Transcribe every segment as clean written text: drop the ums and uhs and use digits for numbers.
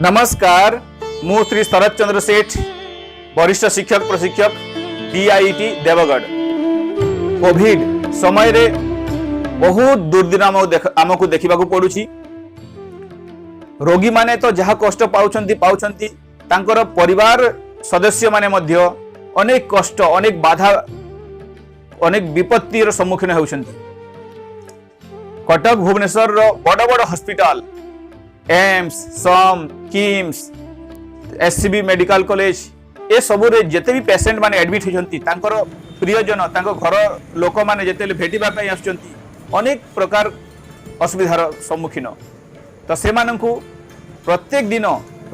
ନମସ୍କାର, ମୁଁ ଶ୍ରୀ ଶରତ ଚନ୍ଦ୍ର ସେଠ, ବରିଷ୍ଠ ଶିକ୍ଷକ ପ୍ରଶିକ୍ଷକ, ଡିଆଇଟି ଦେବଗଡ଼। କୋଭିଡ ସମୟରେ ବହୁତ ଦୁର୍ଦିନ ଆମକୁ ଦେଖିବାକୁ ପଡୁଛି। ରୋଗୀମାନେ ତ ଯାହା କଷ୍ଟ ପାଉଛନ୍ତି ପାଉଛନ୍ତି, ତାଙ୍କର ପରିବାର ସଦସ୍ୟମାନେ ମଧ୍ୟ ଅନେକ କଷ୍ଟ, ଅନେକ ବାଧା, ଅନେକ ବିପତ୍ତିର ସମ୍ମୁଖୀନ ହେଉଛନ୍ତି। କଟକ, ଭୁବନେଶ୍ୱରର ବଡ଼ ବଡ଼ ହସ୍ପିଟାଲ, ଏମ୍ସ, ସମ୍, କିମ୍ସ, ଏସସିବି ମେଡିକାଲ କଲେଜ, ଏସବୁରେ ଯେତେ ବି ପେସେଣ୍ଟ ମାନେ ଆଡମିଟ୍ ହୋଇଛନ୍ତି, ତାଙ୍କର ପ୍ରିୟଜନ, ତାଙ୍କ ଘର ଲୋକମାନେ ଯେତେବେଳେ ଭେଟିବା ପାଇଁ ଆସୁଛନ୍ତି, ଅନେକ ପ୍ରକାର ଅସୁବିଧାର ସମ୍ମୁଖୀନ। ତ ସେମାନଙ୍କୁ ପ୍ରତ୍ୟେକ ଦିନ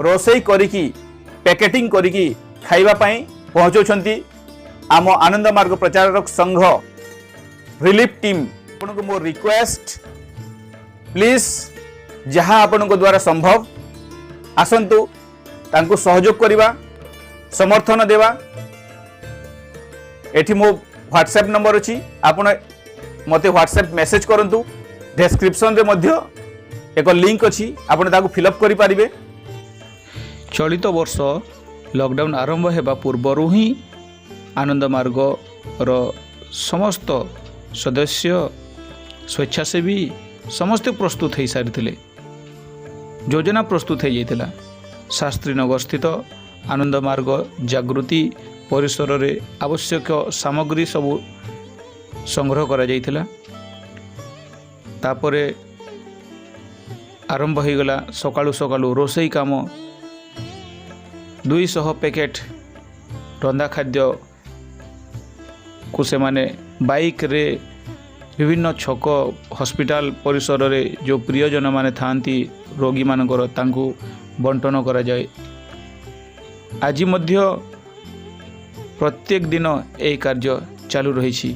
ରୋଷେଇ କରିକି, ପ୍ୟାକେଟିଂ କରିକି ଖାଇବା ପାଇଁ ପହଞ୍ଚାଉଛନ୍ତି ଆମ ଆନନ୍ଦ ମାର୍ଗ ପ୍ରଚାରକ ସଂଘ ରିଲିଫ ଟିମ୍। ଆପଣଙ୍କୁ ମୋ ରିକ୍ୱେଷ୍ଟ, ପ୍ଲିଜ୍, ଯାହା ଆପଣଙ୍କ ଦ୍ୱାରା ସମ୍ଭବ, ଆସନ୍ତୁ ତାଙ୍କୁ ସହଯୋଗ କରିବା, ସମର୍ଥନ ଦେବା। ଏଠି ମୋ ହ୍ୱାଟ୍ସଆପ୍ ନମ୍ବର ଅଛି, ଆପଣ ମୋତେ ହ୍ୱାଟ୍ସଆପ୍ ମେସେଜ କରନ୍ତୁ। ଡେସ୍କ୍ରିପସନରେ ମଧ୍ୟ ଏକ ଲିଙ୍କ ଅଛି, ଆପଣ ତାକୁ ଫିଲ୍ଅପ୍ କରିପାରିବେ। ଚଳିତ ବର୍ଷ ଲକଡାଉନ୍ ଆରମ୍ଭ ହେବା ପୂର୍ବରୁ ହିଁ ଆନନ୍ଦ ମାର୍ଗର ସମସ୍ତ ସଦସ୍ୟ, ସ୍ୱେଚ୍ଛାସେବୀ ସମସ୍ତେ ପ୍ରସ୍ତୁତ ହୋଇସାରିଥିଲେ। ଯୋଜନା ପ୍ରସ୍ତୁତ ହୋଇଯାଇଥିଲା। ଶାସ୍ତ୍ରୀନଗର ସ୍ଥିତ ଆନନ୍ଦ ମାର୍ଗ ଜାଗୃତି ପରିସରରେ ଆବଶ୍ୟକ ସାମଗ୍ରୀ ସବୁ ସଂଗ୍ରହ କରାଯାଇଥିଲା। ତାପରେ ଆରମ୍ଭ ହୋଇଗଲା ସକାଳୁ ସକାଳୁ ରୋଷେଇ କାମ। 200 ପ୍ୟାକେଟ୍ ରନ୍ଧା ଖାଦ୍ୟକୁ ସେମାନେ ବାଇକ୍ରେ ବିଭିନ୍ନ ଛକ, ହସ୍ପିଟାଲ ପରିସରରେ ଯେଉଁ ପ୍ରିୟଜନମାନେ ଥାଆନ୍ତି ରୋଗୀମାନଙ୍କର, ତାଙ୍କୁ ବଣ୍ଟନ କରାଯାଏ। ଆଜି ମଧ୍ୟ ପ୍ରତ୍ୟେକ ଦିନ ଏହି କାର୍ଯ୍ୟ ଚାଲୁ ରହିଛି।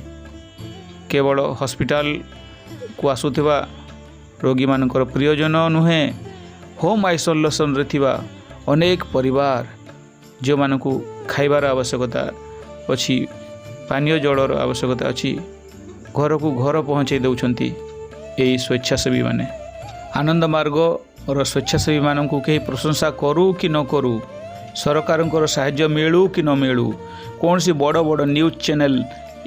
କେବଳ ହସ୍ପିଟାଲକୁ ଆସୁଥିବା ରୋଗୀମାନଙ୍କର ପ୍ରିୟଜନ ନୁହେଁ, ହୋମ୍ ଆଇସୋଲେସନରେ ଥିବା ଅନେକ ପରିବାର, ଯେଉଁମାନଙ୍କୁ ଖାଇବାର ଆବଶ୍ୟକତା ଅଛି, ପାନୀୟ ଜଳର ଆବଶ୍ୟକତା ଅଛି, ଘରକୁ ଘର ପହଞ୍ଚାଇ ଦେଉଛନ୍ତି ଏହି ସ୍ୱେଚ୍ଛାସେବୀମାନେ। ଆନନ୍ଦ ମାର୍ଗର ସ୍ୱେଚ୍ଛାସେବୀମାନଙ୍କୁ କେହି ପ୍ରଶଂସା କରୁ କି ନ କରୁ, ସରକାରଙ୍କର ସାହାଯ୍ୟ ମିଳୁ କି ନ ମିଳୁ, କୌଣସି ବଡ଼ ବଡ଼ ନ୍ୟୁଜ୍ ଚ୍ୟାନେଲ୍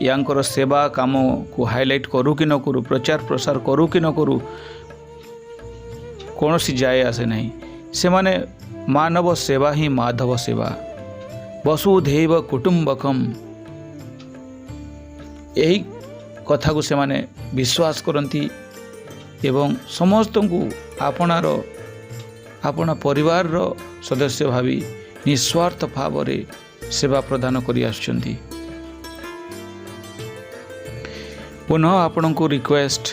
ୟାଙ୍କର ସେବା କାମକୁ ହାଇଲାଇଟ୍ କରୁ କି ନ କରୁ, ପ୍ରଚାର ପ୍ରସାର କରୁ କି ନ କରୁ, କୌଣସି ଯାଏ ଆସେ ନାହିଁ। ସେମାନେ ମାନବ ସେବା ହିଁ ମାଧବ ସେବା, ବସୁଧୈବ କୁଟୁମ୍ବକମ୍, ଏହି କଥାକୁ ସେମାନେ ବିଶ୍ୱାସ କରନ୍ତି ଏବଂ ସମସ୍ତଙ୍କୁ ଆପଣାର, ଆପଣା ପରିବାରର ସଦସ୍ୟ ଭାବି ନିସ୍ୱାର୍ଥ ଭାବରେ ସେବା ପ୍ରଦାନ କରି ଆସୁଛନ୍ତି। ପୁନଃ ଆପଣଙ୍କୁ ରିକ୍ୱେଷ୍ଟ,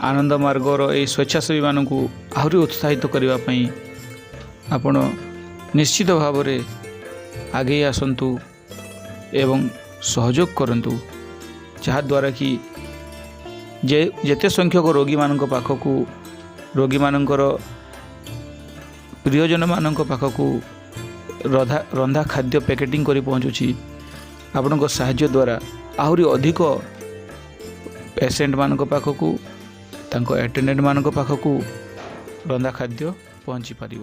ଆନନ୍ଦ ମାର୍ଗର ଏହି ସ୍ୱେଚ୍ଛାସେବୀମାନଙ୍କୁ ଆହୁରି ଉତ୍ସାହିତ କରିବା ପାଇଁ ଆପଣ ନିଶ୍ଚିତ ଭାବରେ ଆଗେଇ ଆସନ୍ତୁ ଏବଂ ସହଯୋଗ କରନ୍ତୁ, ଯାହାଦ୍ୱାରା କି ଯେ ଯେତେ ସଂଖ୍ୟକ ରୋଗୀମାନଙ୍କ ପାଖକୁ, ରୋଗୀମାନଙ୍କର ପ୍ରିୟଜନମାନଙ୍କ ପାଖକୁ ରନ୍ଧା ଖାଦ୍ୟ ପ୍ୟାକେଟିଂ କରି ପହଞ୍ଚୁଛି, ଆପଣଙ୍କ ସାହାଯ୍ୟ ଦ୍ୱାରା ଆହୁରି ଅଧିକ ପେସେଣ୍ଟମାନଙ୍କ ପାଖକୁ, ତାଙ୍କ ଆଟେଣ୍ଡାଣ୍ଟମାନଙ୍କ ପାଖକୁ ରନ୍ଧା ଖାଦ୍ୟ ପହଞ୍ଚି ପାରିବ।